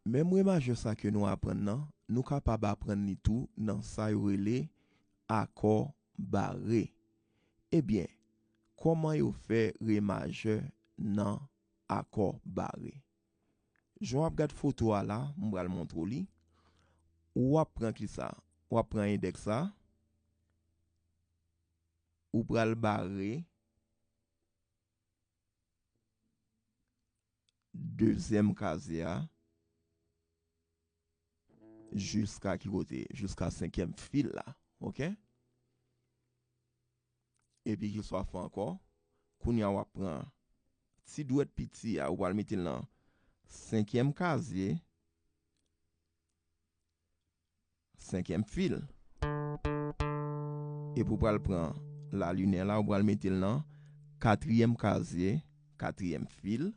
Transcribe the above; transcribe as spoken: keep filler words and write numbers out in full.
Menm re majè sa ke nou aprann nan, nou kapab aprann li tou nan sa yo rele akò bare. Ebyen, kòman yo fè re majè nan akò bare? Jan w ap gad foto a la, m pral montre w li. Ou ap pran kisa? W ap pran endèks la. Ou pral bare dezyèm kazye a jiska ki kote? Jiska senkyèm fil la, oke? Epi ki sa w ap fè ankò? Kounye a w ap pran ti dwèt piti a, ou pral mete l nan senkyèm kazye, senkyèm fil. Epi ou pral pran lalinè la, ou pral mete l nan katriyèm kazye, katriyèm fil.